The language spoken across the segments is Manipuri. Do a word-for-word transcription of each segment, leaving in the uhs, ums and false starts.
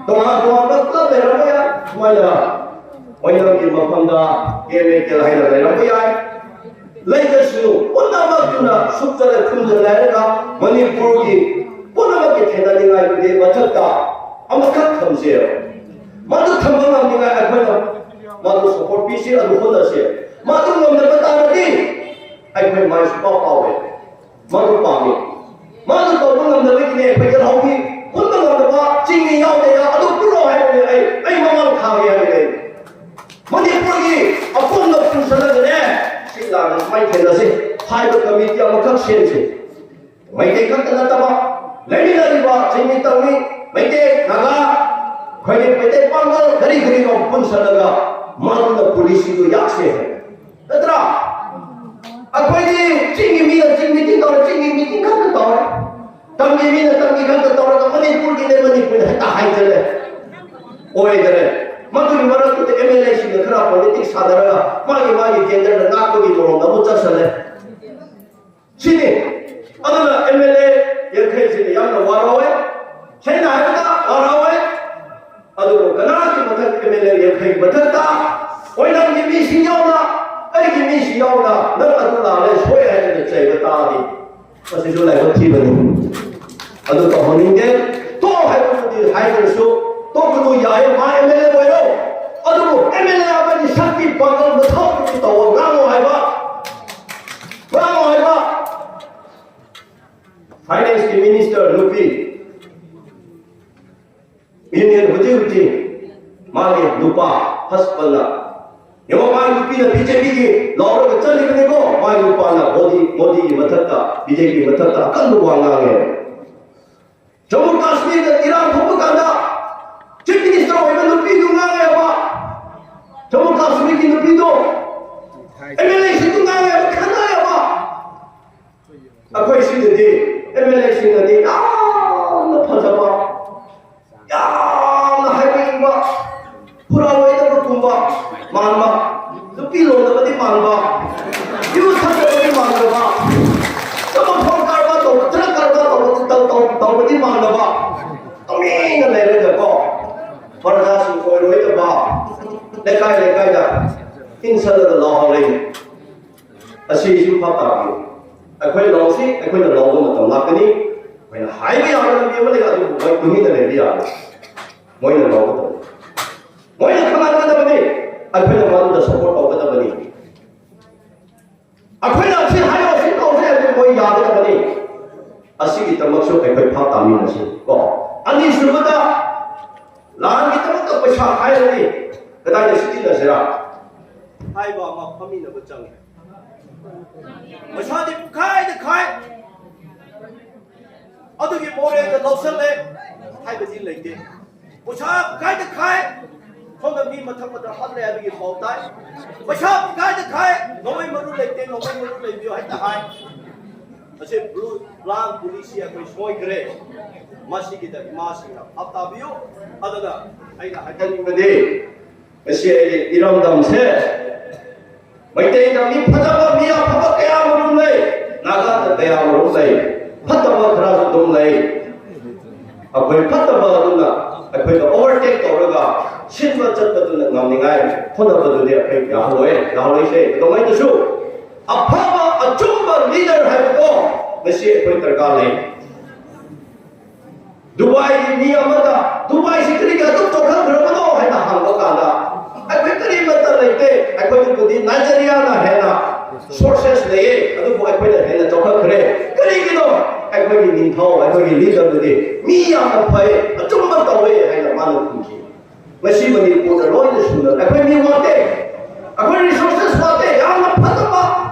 ꯇꯣꯉꯥꯟ ꯇꯣꯉꯥꯟꯕ ꯄꯨꯂꯞ ꯂꯩꯔꯝꯕ ꯌꯥꯏ꯫ ꯁꯨꯃꯥꯏꯅ ꯑꯣꯏꯅꯝꯒꯤ ꯃꯐꯝꯗ ꯀꯦ ꯑꯦꯝ ꯑꯦ ꯀꯦꯜ ꯍꯥꯏꯅ ꯂꯩꯔꯝꯕ ꯌꯥꯏ꯫ ꯂꯩꯇ꯭ꯔꯁꯨ ꯄꯨꯝꯅꯃꯛꯇꯨꯅ ꯁꯨꯞꯆꯜꯂ ꯈꯨꯝꯖꯜꯂꯦ ꯍꯥꯏꯔꯒ ꯃꯅꯤꯄꯨꯔꯒꯤ ꯄꯨꯝꯅꯃꯛꯀꯤ ꯊꯦꯡꯅꯅꯤꯡꯉꯥꯏꯒꯤ ꯃꯊꯛꯇ ꯑꯃꯈꯛ ꯊꯝꯖꯦꯕ꯫ ꯃꯗꯨ ꯊꯝꯕ ꯉꯝꯅꯤꯡꯉꯥꯏ ꯑꯩꯈꯣꯏꯅ ꯃꯗꯨ ꯁꯞꯄꯣꯔꯠ ꯄꯤꯁꯤ, ꯑꯗꯨ ꯍꯣꯠꯅꯁꯤ꯫ ꯃꯗꯨ ꯉꯝꯗꯕ ꯇꯥꯔꯗꯤ ꯑꯩꯈꯣꯏ ꯃꯥꯏ ꯁꯨꯡꯄꯥ ꯄꯥꯛꯑꯣꯏ꯫ ꯃꯗꯨ ꯄꯥꯝꯃꯤ꯫ ꯃꯗꯨ ꯇꯧꯕ ꯉꯝꯗꯕꯒꯤꯅꯦ ꯑꯩꯈꯣꯏ ꯌꯦꯜꯍꯧꯃꯤ ꯄꯨꯟꯕ ꯉꯝꯗꯕ, ꯆꯤꯡꯃꯤ ꯌꯥꯎꯗꯦ ꯌꯥꯎ-, ꯑꯗꯨ ꯄꯨꯔꯛꯑꯣ ꯍꯥꯏꯕꯅꯦ꯫ ꯑꯩ, ꯑꯩ ꯃꯃꯥꯡ ꯊꯥꯒꯦ ꯍꯥꯏꯕꯅꯦ꯫ ꯃꯅꯤꯄꯨꯔꯒꯤ ꯑꯄꯨꯟꯕ ꯄꯨꯟꯁꯤꯜꯂꯒꯅꯦ, ꯁꯤ ꯂꯥꯟꯅ ꯁꯨꯃꯥꯏꯅ ꯊꯦꯡꯅꯁꯤ ꯍꯥꯏꯕ ꯀꯃꯤꯇꯤ ꯑꯃꯈꯛ ꯁꯦꯝꯁꯤ꯫ ꯃꯩꯇꯩ ꯈꯛꯇ ꯅꯠꯇꯕ, ꯂꯩꯃꯤꯟꯅꯔꯤꯕ ꯆꯤꯡꯃꯤ ꯇꯝꯃꯤ, ꯃꯩꯇꯩ, ꯅꯥꯒꯥ, ꯑꯩꯈꯣꯏꯒꯤ ꯃꯩꯇꯩ ꯄꯥꯡꯒꯜ ꯀꯔꯤ ꯀꯔꯤꯅꯣ ꯄꯨꯟꯁꯤꯜꯂꯒ ꯃꯗꯨꯅ ꯄꯣꯂꯤꯁꯤꯗꯨ ꯌꯥꯛꯁꯦ ꯍꯥꯏ꯫ ꯅꯠꯇ꯭ꯔꯥ? ꯑꯩꯈꯣꯏꯗꯤ ꯆꯤꯡꯒꯤ ꯃꯤꯅ ꯆꯤꯡ ꯃꯤꯇꯤꯡ ꯇꯧꯔꯦ, ꯆꯤꯡꯒꯤ ꯃꯤꯇꯤꯡ ꯈꯛꯇ ꯇꯧꯔꯦ꯫ ꯇꯝꯒꯤ ꯃꯤꯅ ꯇꯝꯒꯤ ꯈꯛꯇ ꯇꯧꯔꯒ ꯃꯅꯤꯄꯨꯔꯒꯤꯅꯦ ꯃꯅꯤꯄꯨꯔꯅ ꯍꯦꯛꯇ ꯍꯥꯏꯖꯜꯂꯦ꯫ ꯑꯣꯏꯗꯔꯦ꯫ ꯃꯗꯨꯒꯤ ꯃꯔꯛꯇꯨꯗ ꯑꯦꯝ ꯑꯦꯜ ꯑꯦꯁꯤꯡꯅ ꯈꯔ ꯄꯣꯂꯤꯇꯤꯛꯁ ꯁꯥꯟꯅꯔꯒ ꯃꯥꯒꯤ ꯃꯥꯒꯤ ꯀꯦꯟꯗꯔꯗ ꯉꯥꯛꯄꯒꯤ ꯃꯑꯣꯡꯗ ꯑꯃꯨꯛ ꯆꯠꯁꯜꯂꯦ꯫ ꯁꯤꯅꯤ꯫ ꯑꯗꯨꯅ ꯑꯦꯝ ꯑꯦꯜ ꯑꯦ ꯌꯥꯡꯈꯩꯁꯤꯗꯤ ꯌꯥꯝꯅ ꯋꯥꯔꯧꯋꯦ꯫ ꯁꯦꯡꯅ ꯍꯥꯏꯔꯕꯗ ꯋꯥꯔꯧꯋꯦ꯫ ꯑꯗꯨꯕꯨ ꯀꯅꯥꯒꯤ ꯃꯊꯛ, ꯑꯦꯝ ꯑꯦꯜ ꯑꯦ ꯌꯥꯡꯈꯩꯒꯤ ꯃꯊꯛꯇ ꯑꯣꯏꯅꯝꯒꯤ ꯃꯤꯁꯤꯡ ꯌꯥꯎꯅ, ꯑꯩꯒꯤ ꯃꯤꯁꯤꯡ ꯌꯥꯎꯅ ꯅꯪ ꯑꯗꯨ ꯂꯥꯜꯂꯦ, ꯁꯣꯏ ꯍꯥꯏꯗꯅ ꯆꯩꯕ ꯇꯥꯔꯗꯤ ꯃꯁꯤꯁꯨ ꯂꯥꯏꯕꯛ ꯊꯤꯕꯅꯤ꯫ ꯑꯗꯨ ꯇꯧꯍꯟꯅꯤꯡꯗꯦ꯫ ꯇꯣꯛ ꯍꯥꯏꯕꯗꯨꯗꯤ ꯍꯥꯏꯗ꯭ꯔꯁꯨ ꯇꯣꯛꯀꯅꯨ ꯌꯥꯏ, ꯃꯥ ꯑꯦꯝ ꯑꯦꯜ ꯑꯦ ꯑꯣꯏꯔꯣ꯫ ꯑꯗꯨꯕꯨ ꯑꯦꯝ ꯑꯦꯜ ꯑꯦ ꯑꯃꯒꯤ ꯁꯛꯇꯤ ꯄꯥꯡꯒꯜ ꯃꯊꯧ ꯇꯧꯕ ꯉꯥꯡꯉꯣ ꯍꯥꯏꯕ꯫ ꯉꯥꯡꯉꯣ ꯍꯥꯏꯕ꯫ ꯐꯥꯏꯅꯥꯟꯁꯀꯤ ꯃꯤꯅꯤꯁꯇꯔ ꯅꯨꯄꯤ ꯌꯨꯅꯤꯌꯟ ꯍꯧꯖꯤꯛ ꯍꯧꯖꯤꯛ ꯃꯥꯒꯤ ꯅꯨꯄꯥ ꯍꯁꯕꯟꯅ ꯌꯦꯡꯉꯣ, ꯃꯥꯒꯤ ꯅꯨꯄꯤꯅ ꯕꯤ ꯖꯦ ꯄꯤꯒꯤ ꯂꯥꯎꯔꯒ ꯆꯠꯂꯤꯕꯅꯤꯀꯣ, ꯃꯥꯒꯤ ꯅꯨꯄꯥꯅ ꯃꯣꯗꯤ, ꯃꯣꯗꯤꯒꯤ ꯃꯊꯛꯇ, ꯕꯤ ꯖꯦ ꯄꯤꯒꯤ ꯃꯊꯛꯇ ꯑꯀꯟꯕ ꯋꯥ ꯉꯥꯡꯉꯦ꯫ ꯖꯝꯃꯨ ꯀꯥꯁꯃꯤꯔꯗ ꯏꯔꯥꯡ ꯊꯣꯛꯄ ꯀꯥꯟꯗ ꯆꯤꯐ ꯃꯤꯅꯤꯁꯇꯔ ꯑꯣꯏꯕ ꯅꯨꯄꯤꯗꯨ ꯉꯥꯡꯉꯦꯕ, ꯖꯝꯃꯨ ꯀꯥꯁꯃꯤꯔꯒꯤ ꯅꯨꯄꯤꯗꯣ, ꯑꯦꯝ ꯑꯦꯜ ꯑꯦꯁꯤꯡꯗꯨ ꯉꯥꯡꯉꯦꯕ, ꯈꯟꯅꯩꯌꯦꯕ꯫ ꯑꯩꯈꯣꯏ ꯁꯤꯗꯗꯤ ꯑꯦꯝ ꯑꯦꯜ ꯑꯦꯁꯤꯡꯅꯗꯤ ꯌꯥꯝꯅ ꯐꯖꯕ, ꯌꯥꯝꯅ ꯍꯥꯏꯕ ꯏꯟꯕ, ꯍꯨꯔꯥꯜꯂꯣꯏꯗꯕꯒꯨꯝꯕ ꯃꯥꯟꯕ, ꯅꯨꯄꯤ ꯂꯣꯟꯗꯕꯗꯤ ꯃꯥꯟꯕ, ꯌꯨ ꯊꯛꯇꯕꯗꯤ ꯃꯥꯟꯗꯕ, ꯆꯃ ꯐꯣꯟ ꯀꯔꯕꯥꯔ ꯇꯧꯕ, ꯗ꯭ꯔꯒ ꯀꯔꯕꯥꯔ ꯇꯧꯕ, ꯇꯧ-, ꯇꯧ-, ꯇꯧꯕꯗꯤ ꯃꯥꯟꯗꯕ, ꯇꯨꯃꯤꯟꯅ ꯂꯩꯔꯒ ꯏꯟꯁꯜꯂꯒ ꯂꯥꯎꯍꯜꯂꯦ꯫ ꯑꯁꯤꯁꯨ ꯚꯥꯞ ꯇꯥꯕꯤꯌꯨ꯫ ꯑꯩꯈꯣꯏ ꯂꯧꯁꯤ, ꯑꯩꯈꯣꯏꯅ ꯂꯧꯕ ꯃꯇꯝ ꯂꯥꯛꯀꯅꯤ꯫ ꯑꯩꯈꯣꯏꯅ ꯍꯥꯏꯕ ꯌꯥꯕ ꯂꯝꯕꯤ ꯑꯃ ꯂꯩ, ꯑꯗꯨꯕꯨ ꯃꯣꯏ ꯇꯨꯃꯤꯟꯅ ꯂꯩꯕ ꯌꯥꯔꯣꯏ꯫ ꯃꯣꯏꯅ ꯂꯧꯒꯗꯕꯅꯤ, ꯃꯣꯏꯅ ꯈꯪꯍꯟꯒꯗꯕꯅꯤ꯫ ꯑꯩꯈꯣꯏꯅ ꯃꯗꯨꯗ ꯁꯞꯄꯣꯔꯠ ꯇꯧꯒꯗꯕꯅꯤ꯫ ꯑꯩꯈꯣꯏꯅ ꯁꯤ ꯍꯥꯏꯌꯣ, ꯁꯤ ꯇꯧꯁꯦ ꯍꯥꯏꯕꯗꯤ ꯃꯣꯏ ꯌꯥꯒꯗꯕꯅꯤ꯫ ꯑꯁꯤꯒꯤꯗꯃꯛꯁꯨ ꯑꯩꯈꯣꯏ ꯚꯥꯞ ꯇꯥꯃꯤꯟꯅꯁꯤ ꯀꯣ꯫ ꯑꯅꯤꯁꯨꯕꯗ, ꯂꯥꯟꯒꯤꯗꯃꯛꯇ ꯄꯩꯁꯥ ꯈꯥꯏꯔꯗꯤ ꯀꯗꯥꯏꯗ ꯁꯤꯖꯤꯟꯅꯁꯤꯔꯥ? ꯍꯥꯏꯕ ꯑꯃ ꯐꯝꯃꯤꯟꯅꯕ ꯆꯪꯉꯤ꯫ ꯄꯩꯁꯥꯗꯤ ꯄꯨꯈꯥꯏꯗ ꯈꯥꯏ꯫ ꯑꯗꯨꯒꯤ ꯃꯣꯔꯦꯗ ꯂꯧꯁꯜꯂꯦ ꯍꯥꯏꯕꯗꯤ ꯂꯩꯇꯦ꯫ ꯄꯩꯁꯥ ꯄꯨꯈꯥꯏꯗ ꯈꯥꯏ꯫ ꯁꯣꯝꯗ ꯃꯤ ꯃꯊꯛ ꯃꯊꯛ ꯍꯜꯂꯦ ꯍꯥꯏꯕꯒꯤ ꯄꯥꯎ ꯇꯥꯏ꯫ ꯄꯩꯁꯥ ꯄꯨꯈꯥꯏꯗ ꯈꯥꯏ꯫ ꯅꯣꯡꯃꯩ ꯃꯔꯨ ꯂꯩꯇꯦ, ꯅꯣꯡꯃꯩ ꯃꯔꯨ ꯂꯩꯕꯤꯌꯨ ꯍꯦꯛꯇ ꯍꯥꯏ꯫ ꯃꯁꯤ ꯕ꯭ꯂꯨ ꯄ꯭ꯂꯥꯟ ꯄꯣꯂꯤꯁꯤ ꯑꯩꯈꯣꯏ ꯁꯣꯏꯈ꯭ꯔꯦ꯫ ꯃꯁꯤꯒꯤꯗ ꯏꯃꯥꯁꯤꯡꯅ ꯚꯥꯞ ꯇꯥꯕꯤꯌꯨ꯫ ꯑꯗꯨꯅ ꯑꯩꯅ ꯍꯥꯏꯖꯅꯤꯡꯕꯗꯤ, ꯉꯁꯤ ꯑꯩꯒꯤ ꯏꯔꯝꯗꯝꯁꯦ ꯃꯩꯇꯩꯗ ꯃꯤ ꯐꯖꯕ, ꯃꯤ ꯑꯐꯕ ꯀꯌꯥ ꯑꯃꯔꯣꯝ ꯂꯩ, ꯅꯥꯒꯥꯗ ꯀꯌꯥ ꯑꯃꯔꯣꯝ ꯂꯩ, ꯐꯠꯇꯕ ꯈꯔꯁꯨ ꯑꯗꯨꯝ ꯂꯩ꯫ ꯑꯩꯈꯣꯏ ꯐꯠꯇꯕ ꯑꯗꯨꯅ ꯑꯩꯈꯣꯏꯗ ꯑꯣꯚꯔꯇꯦꯛ ꯇꯧꯔꯒ ꯁꯤꯟꯕ ꯆꯠꯄꯗꯨꯅ ꯉꯝꯅꯤꯡꯉꯥꯏ ꯍꯣꯠꯅꯕꯗꯨꯗꯤ ꯑꯩꯈꯣꯏ ꯌꯥꯍꯜꯂꯣꯏ, ꯌꯥꯍꯜꯂꯣꯏꯁꯦ꯫ ꯀꯩꯗꯧꯉꯩꯗꯁꯨ ꯑꯐꯕ ꯑꯆꯨꯝꯕ ꯂꯤꯗꯔ ꯍꯥꯏꯕꯗꯣ ꯉꯁꯤ ꯑꯩꯈꯣꯏ ꯗꯔꯀꯥꯔ ꯂꯩ꯫ ꯗꯨꯕꯥꯏꯒꯤ ꯃꯤ ꯑꯃꯗ, "ꯗꯨꯕꯥꯏꯁꯤ ꯀꯔꯤꯒꯤ ꯑꯗꯨꯛ ꯆꯥꯎꯈꯠꯈ꯭ꯔꯕꯅꯣ?" ꯍꯥꯏꯅ ꯍꯪꯕ ꯀꯥꯟꯗ, "ꯑꯩꯈꯣꯏ ꯀꯔꯤꯃꯠꯇ ꯂꯩꯇꯦ, ꯑꯩꯈꯣꯏꯗꯕꯨꯗꯤ ꯅꯥꯏꯖꯦꯔꯤꯌꯥꯅ ꯍꯦꯟꯅ ꯁꯣꯔꯁꯦꯁ ꯂꯩꯌꯦ, ꯑꯗꯨꯕꯨ ꯑꯩꯈꯣꯏꯅ ꯍꯦꯟꯅ ꯆꯥꯎꯈꯠꯈ꯭ꯔꯦ꯫ ꯀꯔꯤꯒꯤꯅꯣ? ꯑꯩꯈꯣꯏꯒꯤ ꯅꯤꯡꯊꯧ, ꯑꯩꯈꯣꯏꯒꯤ ꯂꯤꯗꯔꯗꯨꯗꯤ ꯃꯤ ꯌꯥꯝꯅ ꯐꯩ, ꯑꯆꯨꯝꯕ ꯇꯧꯋꯦ" ꯍꯥꯏꯅ ꯃꯥꯅ ꯈꯨꯝꯈꯤ꯫ ꯉꯁꯤ ꯃꯅꯤꯄꯨꯔꯗ ꯂꯣꯏꯅ ꯁꯨꯅ ꯑꯩꯈꯣꯏ ꯃꯤ ꯋꯥꯠꯇꯦ, ꯑꯩꯈꯣꯏ ꯔꯤꯁꯣꯔꯁꯦꯁ ꯋꯥꯠꯇꯦ꯫ ꯌꯥꯝꯅ ꯐꯠꯇꯕ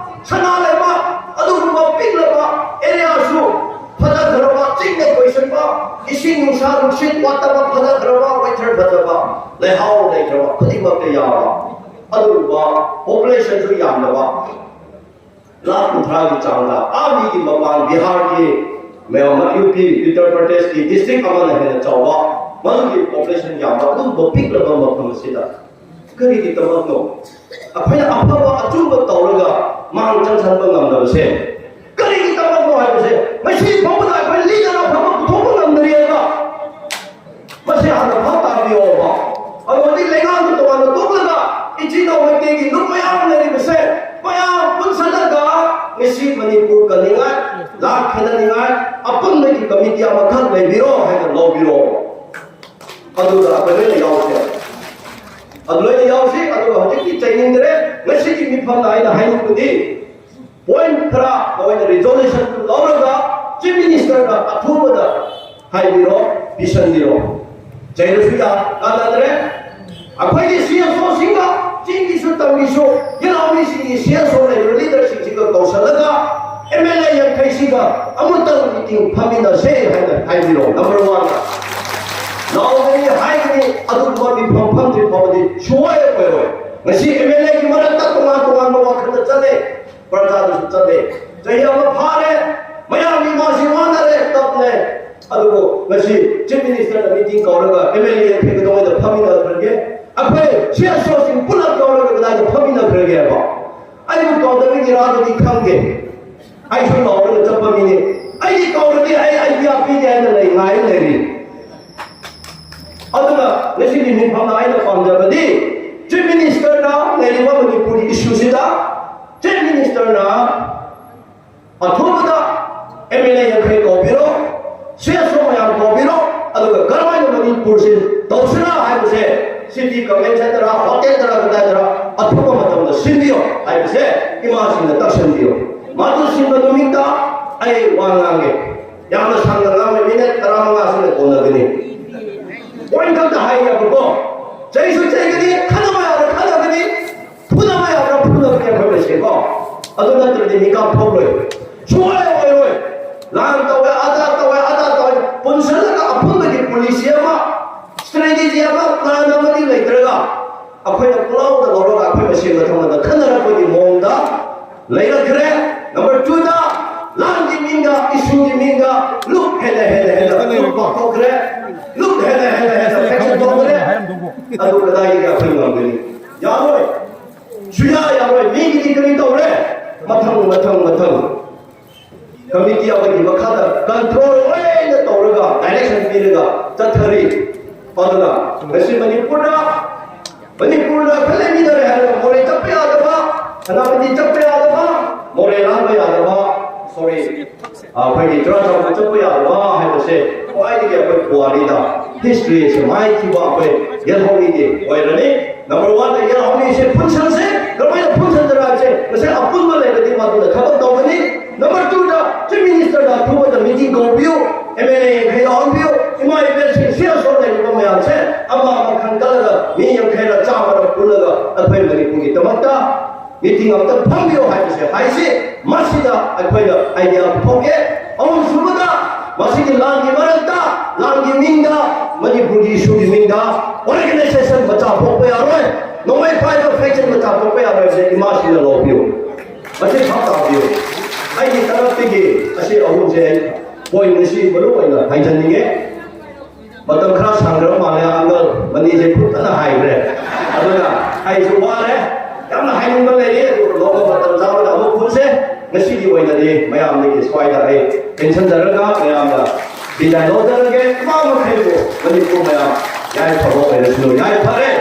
ꯁꯅꯥ ꯂꯩꯕꯥꯛ ꯑꯗꯨꯒꯨꯝꯕ ꯄꯤꯛꯂꯕ ꯑꯦꯔꯤꯌꯥꯁꯨ ꯐꯖꯈ꯭ꯔꯕ, ꯆꯤꯡꯗ ꯀꯣꯏꯁꯤꯟꯕ, ꯏꯁꯤꯡ ꯅꯨꯡꯁꯥ ꯅꯨꯡꯁꯤꯠ ꯋꯥꯠꯇꯕ, ꯐꯖꯈ꯭ꯔꯕ, ꯋꯦꯗꯔ ꯐꯖꯕ, ꯂꯩꯍꯥꯎ ꯂꯩꯈ꯭ꯔꯕ, ꯈꯨꯗꯤꯡꯃꯛꯇ ꯌꯥꯕ ꯑꯗꯨꯒꯨꯝꯕ, ꯄꯣꯄꯨꯂꯦꯁꯟꯁꯨ ꯌꯥꯝꯗꯕ, ꯂꯥꯈ ꯀꯨꯟꯊ꯭ꯔꯥꯒꯤ ꯆꯥꯡꯗ, ꯑꯥ ꯃꯤꯒꯤ ꯃꯄꯥꯟ ꯕꯤꯍꯥꯔꯒꯤ ꯃꯌꯥꯝ ꯑꯃ, ꯌꯨ ꯄꯤ, ꯎꯠꯇꯔ ꯄ꯭ꯔꯗꯦꯁꯀꯤ ꯗꯤꯁꯇ꯭ꯔꯤꯛ ꯑꯃꯅ ꯍꯦꯟꯅ ꯆꯥꯎꯕ, ꯃꯗꯨꯒꯤ ꯄꯣꯄꯨꯂꯦꯁꯟ ꯌꯥꯝꯕ ꯑꯗꯨꯒꯨꯝꯕ ꯄꯤꯛꯂꯕ ꯃꯐꯝ ꯑꯁꯤꯗ ꯀꯔꯤꯒꯤꯗꯃꯛꯅꯣ ꯑꯩꯈꯣꯏꯅ ꯑꯐꯕ ꯑꯆꯨꯝꯕ ꯇꯧꯔꯒ ꯃꯥꯡ ꯆꯪꯁꯟꯕ ꯉꯝꯗꯕꯁꯦ? ꯀꯔꯤꯒꯤꯗꯃꯛꯅꯣ ꯍꯥꯏꯕꯁꯦ ꯉꯁꯤ ꯐꯥꯎꯕꯗ ꯑꯩꯈꯣꯏ ꯂꯤꯗꯔ ꯑꯐꯕ ꯄꯨꯊꯣꯛꯄ ꯉꯝꯗ꯭ꯔꯤꯑꯕ꯫ ꯃꯁꯤ ꯍꯥꯟꯅ ꯚꯥꯞ ꯇꯥꯕꯤꯌꯣꯕ꯫ ꯑꯗꯨꯗꯤ ꯂꯩꯉꯥꯛꯇ ꯇꯣꯉꯥꯟꯅ ꯇꯣꯛꯂꯒ ꯏꯆꯤꯟ ꯏꯅꯥꯎ ꯃꯩꯇꯩꯒꯤ ꯂꯨꯞ ꯀꯃꯤꯇꯤ ꯑꯃꯈꯛ ꯂꯩꯕꯤꯔꯣ ꯍꯥꯏꯅ ꯂꯧꯕꯤꯔꯣ꯫ ꯑꯗꯨꯒ ꯑꯩꯈꯣꯏ ꯂꯣꯏꯅ ꯌꯥꯎꯁꯦ꯫ ꯑꯗꯨ ꯂꯣꯏꯅ ꯌꯥꯎꯁꯤ꯫ ꯑꯗꯨꯒ ꯍꯧꯖꯤꯛꯇꯤ ꯆꯩꯅꯤꯡꯗ꯭ꯔꯦ꯫ ꯉꯁꯤꯒꯤ ꯃꯤꯐꯝꯅ ꯑꯩꯅ ꯍꯥꯏꯅꯤꯡꯕꯗꯤ, ꯄꯣꯏꯟ ꯈꯔ ꯅꯈꯣꯏꯅ ꯔꯤꯖꯣꯂꯨꯁꯟ ꯂꯧꯔꯒ ꯆꯤꯐ ꯃꯤꯅꯤꯁꯇꯔꯗ ꯑꯊꯨꯕꯗ ꯍꯥꯏꯕꯤꯔꯣ, ꯄꯤꯁꯟꯕꯤꯔꯣ꯫ ꯆꯩꯔꯁꯨ ꯌꯥ ꯀꯥꯟꯅꯗ꯭ꯔꯦ꯫ ꯑꯩꯈꯣꯏꯒꯤ ꯁꯤ ꯑꯦꯁ ꯑꯣꯁꯤꯡꯒ, ꯆꯤꯡꯒꯤꯁꯨ ꯇꯝꯒꯤꯁꯨ, ꯌꯦꯂꯥꯎꯃꯤꯁꯤꯡꯒꯤ ꯁꯤ ꯑꯦꯁ ꯑꯣ ꯂꯩꯔꯤꯕ ꯂꯤꯗꯔꯁꯤꯡꯁꯤꯒ ꯀꯧꯁꯜꯂꯒ ꯑꯦꯝ ꯑꯦꯜ ꯑꯦ ꯌꯥꯡꯈꯩꯁꯤꯒ ꯑꯃꯨꯛꯇꯪ ꯃꯤꯇꯤꯡ ꯐꯝꯃꯤꯟꯅꯁꯦ ꯍꯥꯏꯅ ꯍꯥꯏꯕꯤꯔꯣ꯫ ꯅꯝꯕꯔ ꯋꯥꯟꯗ ꯂꯥꯎꯒꯅꯤ ꯍꯥꯏꯒꯅꯤ꯫ ꯑꯗꯨꯒꯨꯝꯕ ꯃꯤꯐꯝ ꯐꯝꯗ꯭ꯔꯤ ꯐꯥꯎꯕꯗꯤ ꯁꯨꯡꯑꯣꯏ ꯑꯣꯏꯔꯣꯏ꯫ ꯉꯁꯤ ꯑꯦꯝ ꯑꯦꯜ ꯑꯦꯒꯤ ꯃꯔꯛꯇ ꯇꯣꯉꯥꯟ ꯇꯣꯉꯥꯟꯕ ꯋꯥꯈꯜꯗ ꯆꯠꯂꯦ, ꯄ꯭ꯔꯖꯥꯗꯁꯨ ꯆꯠꯂꯦ꯫ ꯆꯍꯤ ꯑꯃ ꯐꯥꯔꯦ, ꯃꯌꯥꯝꯒꯤ ꯃꯥꯁꯤ ꯋꯥꯅꯔꯦ, ꯀꯞꯂꯦ꯫ ꯑꯗꯨꯕꯨ ꯉꯁꯤ ꯆꯤꯐ ꯃꯤꯅꯤꯁꯇꯔꯅ ꯃꯤꯇꯤꯡ ꯀꯧꯔꯒ ꯑꯦꯝ ꯑꯦꯜ ꯑꯦ ꯌꯥꯡꯈꯩ ꯀꯩꯗꯧꯉꯩꯗ ꯐꯝꯃꯤꯟꯅꯈ꯭ꯔꯒꯦ? ꯑꯩꯈꯣꯏ ꯁꯤ ꯑꯦꯁ ꯑꯣꯁꯤꯡ ꯄꯨꯂꯞ ꯀꯧꯔꯒ ꯀꯗꯥꯏꯗ ꯐꯝꯃꯤꯟꯅꯈ꯭ꯔꯒꯦ ꯍꯥꯏꯕ? ꯑꯩꯕꯨ ꯀꯧꯗꯕꯒꯤ ꯏꯔꯥꯗꯨꯗꯤ ꯈꯪꯗꯦ꯫ ꯑꯩꯁꯨ ꯂꯥꯎꯔꯒ ꯆꯠꯄ ꯃꯤꯅꯤ꯫ ꯑꯩꯗꯤ ꯀꯧꯔꯗꯤ ꯑꯩ ꯑꯥꯏꯗꯤꯌꯥ ꯄꯤꯒꯦ ꯍꯥꯏꯅ ꯂꯩ, ꯉꯥꯏ ꯂꯩꯔꯤ꯫ ꯑꯗꯨꯅ ꯉꯁꯤꯒꯤ ꯃꯤꯐꯝꯗ ꯑꯩꯅ ꯄꯥꯝꯖꯕꯗꯤ ꯆꯤꯐ ꯃꯤꯅꯤꯁꯇꯔꯅ ꯂꯩꯔꯤꯕ ꯃꯅꯤꯄꯨꯔꯒꯤ ꯏꯁꯨꯁꯤꯗ ꯆꯤꯐ ꯃꯤꯅꯤꯁꯇꯔꯅ ꯑꯊꯨꯕꯗ ꯑꯦꯝ ꯑꯦꯜ ꯑꯦ ꯌꯥꯡꯈꯩ ꯀꯧꯕꯤꯔꯣ, ꯁꯤ ꯑꯦꯁ ꯑꯣ ꯃꯌꯥꯝ ꯀꯧꯕꯤꯔꯣ, ꯑꯗꯨꯒ ꯀꯔꯝꯍꯥꯏꯅ ꯃꯅꯤꯄꯨꯔꯁꯤ ꯇꯧꯁꯤꯔꯥ ꯍꯥꯏꯕꯁꯦ ꯁꯤꯇꯤ ꯀꯟꯚꯦꯟꯁꯟꯗꯔ, ꯍꯣꯇꯦꯜꯗꯔ, ꯀꯗꯥꯏꯗꯔ ꯑꯊꯨꯕ ꯃꯇꯝꯗ ꯁꯤꯟꯕꯤꯌꯣ ꯍꯥꯏꯕꯁꯦ ꯏꯃꯥꯁꯤꯡꯅ ꯇꯛꯁꯟꯕꯤꯌꯣ꯫ ꯃꯗꯨ ꯁꯤꯟꯕ ꯅꯨꯃꯤꯠꯇ ꯑꯩ ꯋꯥ ꯉꯥꯡꯒꯦ꯫ ꯌꯥꯝꯅ ꯁꯥꯡꯅ ꯉꯥꯡꯕ ꯃꯤꯅꯤꯠ ꯇꯔꯥꯃꯉꯥꯁꯤꯅ ꯀꯣꯟꯅꯒꯅꯤ꯫ ꯄꯣꯏꯟ ꯈꯛꯇ ꯍꯥꯏꯒꯦꯕꯀꯣ꯫ ꯆꯩꯁꯨ ꯆꯩꯒꯅꯤ, ꯈꯟꯅꯕ ꯌꯥꯕ꯭ꯔꯥ ꯈꯟꯅꯒꯅꯤ, ꯐꯨꯅꯕ ꯌꯥꯕ꯭ꯔꯥ ꯐꯨꯅꯒꯅꯤ ꯑꯩꯈꯣꯏ ꯃꯁꯦꯟꯀꯣ꯫ ꯑꯗꯨ ꯅꯠꯇ꯭ꯔꯗꯤ ꯃꯤꯀꯥꯞ ꯊꯣꯛꯂꯣꯏ, ꯁꯨꯡꯑꯣꯏ ꯑꯣꯏꯔꯣꯏ꯫ ꯂꯥꯟ ꯇꯧꯋꯦ, ꯑꯗꯥ ꯇꯧꯋꯦ, ꯑꯗꯥ ꯇꯧꯋꯦ, ꯄꯨꯟꯁꯤꯜꯂꯒ ꯑꯄꯨꯟꯕꯒꯤ ꯄꯣꯂꯤꯁꯤ ꯑꯃ, ꯁ꯭ꯇ꯭ꯔꯦꯇꯦꯖꯤ ꯑꯃ, ꯄ꯭ꯂꯥꯟ ꯑꯃꯗꯤ ꯂꯩꯇ꯭ꯔꯒ ꯑꯩꯈꯣꯏꯅ ꯄꯨꯂꯥꯎꯗ ꯂꯧꯔꯒ ꯑꯩꯈꯣꯏ ꯃꯁꯦꯟ ꯃꯊꯪ ꯃꯊꯪ ꯈꯟꯅꯔꯛꯄꯒꯤ ꯃꯑꯣꯡꯗ ꯂꯩꯔꯛꯈ꯭ꯔꯦ꯫ ꯅꯝꯕꯔ ꯇꯨꯗ, ꯂꯥꯟꯒꯤ ꯃꯤꯡꯗ, ꯏꯁꯨꯒꯤ ꯃꯤꯡꯗ ꯂꯨꯞ ꯍꯦꯟꯅ ꯍꯦꯟꯅ ꯍꯦꯟꯅ ꯂꯨꯞ ꯄꯥꯛꯊꯣꯛꯈ꯭ꯔꯦ꯫ ꯂꯨꯞ ꯍꯦꯟꯅ ꯍꯦꯟꯅ ꯍꯦꯟꯅ ꯐꯦꯛꯁꯟ ꯊꯣꯛꯈ꯭ꯔꯦ꯫ ꯑꯗꯨ ꯀꯗꯥꯏꯗꯒꯤ ꯑꯩꯈꯣꯏ ꯉꯝꯒꯅꯤ? ꯌꯥꯔꯣꯏ, ꯁꯨꯌꯥ ꯌꯥꯔꯣꯏ꯫ ꯃꯤꯒꯤꯗꯤ ꯀꯔꯤ ꯇꯧꯔꯦ? ꯃꯊꯪ ꯃꯊꯪ ꯃꯊꯪ ꯀꯃꯤꯇꯤ ꯑꯃꯒꯤ ꯃꯈꯥꯗ ꯀꯟꯇ꯭ꯔꯣꯜ ꯂꯣꯏꯅ ꯇꯧꯔꯒ ꯗꯥꯏꯔꯦꯛꯁꯟ ꯄꯤꯔꯒ ꯆꯠꯊꯔꯤ꯫ ꯑꯗꯨꯅ ꯉꯁꯤ ꯃꯅꯤꯄꯨꯔꯗ, ꯃꯅꯤꯄꯨꯔꯗ ꯈꯜ ꯂꯩꯃꯤꯟꯅꯔꯦ ꯍꯥꯏꯔꯒ ꯃꯣꯔꯦ ꯆꯠꯄ ꯌꯥꯗꯕ, ꯁꯦꯅꯥꯄꯇꯤ ꯆꯠꯄ ꯌꯥꯗꯕ, ꯃꯣꯔꯦ ꯂꯥꯟꯕ ꯌꯥꯗꯕ, ꯁꯣꯔꯤ, ꯑꯩꯈꯣꯏꯒꯤ ꯆꯨꯔꯥꯆꯥꯟꯄꯨꯔ ꯆꯠꯄ ꯌꯥꯗꯕ ꯍꯥꯏꯕꯁꯦ ꯈ꯭ꯋꯥꯏꯗꯒꯤ ꯑꯩꯈꯣꯏ ꯄꯨꯋꯥꯔꯤꯗ, ꯍꯤꯁꯇ꯭ꯔꯤꯁꯦ ꯃꯥꯏꯊꯤꯕ ꯑꯩꯈꯣꯏ ꯌꯦꯜꯍꯧꯃꯤꯒꯤ ꯑꯣꯏꯔꯅꯤ꯫ ꯅꯝꯕꯔ ꯋꯥꯟꯗ ꯌꯦꯜꯍꯧꯃꯤꯁꯦ ꯄꯨꯟꯁꯟꯁꯦ꯫ ꯀꯔꯝꯍꯥꯏꯅ ꯄꯨꯟꯁꯟꯗꯔ ꯍꯥꯏꯕꯁꯦ ꯉꯁꯥꯏ ꯑꯄꯨꯟꯕ ꯂꯩꯔꯗꯤ ꯃꯗꯨꯗ ꯊꯕꯛ ꯇꯧꯒꯅꯤ꯫ ꯅꯝꯕꯔ ꯇꯨꯗ ꯆꯤꯐ ꯃꯤꯅꯤꯁꯇꯔꯗ ꯑꯊꯨꯕꯗ ꯃꯤꯇꯤꯡ ꯀꯧꯕꯤꯌꯨ, ꯑꯦꯝ ꯑꯦꯜ ꯑꯦ ꯌꯥꯡꯈꯩ ꯌꯥꯎꯍꯟꯕꯤꯌꯨ, ꯏꯃꯥ ꯏꯕꯦꯜꯁꯤꯡ ꯁꯤꯌꯥꯁꯣꯟ ꯂꯩꯔꯤꯕ ꯃꯌꯥꯝꯁꯦ ꯑꯃ ꯑꯃ ꯈꯟꯒꯠꯂꯒ ꯃꯤ ꯌꯥꯡꯈꯩꯔ ꯆꯥꯝꯃꯔ ꯄꯨꯜꯂꯒ ꯑꯩꯈꯣꯏ ꯃꯅꯤꯄꯨꯔꯒꯤꯗꯃꯛꯇ ꯃꯤꯇꯤꯡ ꯑꯝꯇ ꯐꯝꯕꯤꯌꯨ ꯍꯥꯏꯕꯁꯦ ꯍꯥꯏꯁꯤ꯫ ꯃꯁꯤꯗ ꯑꯩꯈꯣꯏꯅ ꯑꯥꯏꯗꯤꯌꯥ ꯄꯨꯊꯣꯛꯀꯦ꯫ ꯑꯍꯨꯝꯁꯨꯕꯗ, ꯃꯁꯤꯒꯤ ꯂꯥꯟꯒꯤ ꯃꯔꯛꯇ, ꯂꯥꯟꯒꯤ ꯃꯤꯡꯗ, ꯃꯅꯤꯄꯨꯔꯒꯤ ꯏꯁꯨꯒꯤ ꯃꯤꯡꯗ ꯑꯣꯔꯒꯅꯥꯏꯖꯦꯁꯟ ꯃꯆꯥ ꯄꯣꯛꯄ ꯌꯥꯔꯣꯏ꯫ ꯅꯣꯡꯃꯩ ꯄꯥꯏꯕ ꯐꯦꯛꯁꯟ ꯃꯆꯥ ꯄꯣꯛꯄ ꯌꯥꯔꯣꯏ ꯍꯥꯏꯕꯁꯦ ꯏꯃꯥꯁꯤꯡꯅ ꯂꯧꯕꯤꯌꯨ꯫ ꯃꯁꯤ ꯚꯥꯞ ꯇꯥꯕꯤꯌꯨ꯫ ꯑꯩꯒꯤ ꯇꯔꯞꯇꯒꯤ ꯑꯁꯤ ꯑꯍꯨꯝꯁꯦ ꯑꯩ ꯄꯣꯏꯟ ꯑꯁꯤ ꯃꯔꯨ ꯑꯣꯏꯅ ꯍꯥꯏꯖꯅꯤꯡꯉꯦ꯫ ꯃꯇꯝ ꯈꯔ ꯁꯥꯡꯈ꯭ꯔꯕ ꯃꯥꯜꯂꯦ, ꯑꯪꯀꯜ ꯃꯅꯤꯁꯦ ꯐꯖꯅ ꯍꯥꯏꯈ꯭ꯔꯦ꯫ ꯑꯗꯨꯅ ꯑꯩꯁꯨ ꯋꯥꯔꯦ, ꯌꯥꯝꯅ ꯍꯥꯏꯅꯤꯡꯕ ꯂꯩꯔꯤ, ꯑꯗꯨ ꯂꯧꯕ ꯃꯇꯝ ꯆꯥꯕꯗ ꯑꯃꯨꯛ ꯄꯨꯟꯁꯦ꯫ ꯉꯁꯤꯒꯤ ꯑꯣꯏꯅꯗꯤ ꯃꯌꯥꯝꯗꯒꯤ ꯁ꯭ꯋꯥꯏꯗ ꯑꯩ ꯇꯦꯟꯁꯟꯖꯔꯒ ꯃꯌꯥꯝꯅ ꯕꯤꯗꯥꯏ ꯂꯧꯖꯔꯒꯦ꯫ ꯏꯃꯥ ꯃꯈꯩꯕꯨ ꯃꯅꯤꯄꯨꯔ ꯃꯌꯥꯝ ꯌꯥꯏꯐꯕ ꯑꯣꯏꯔꯁꯅꯨ꯫ ꯌꯥꯏꯐꯔꯦ꯫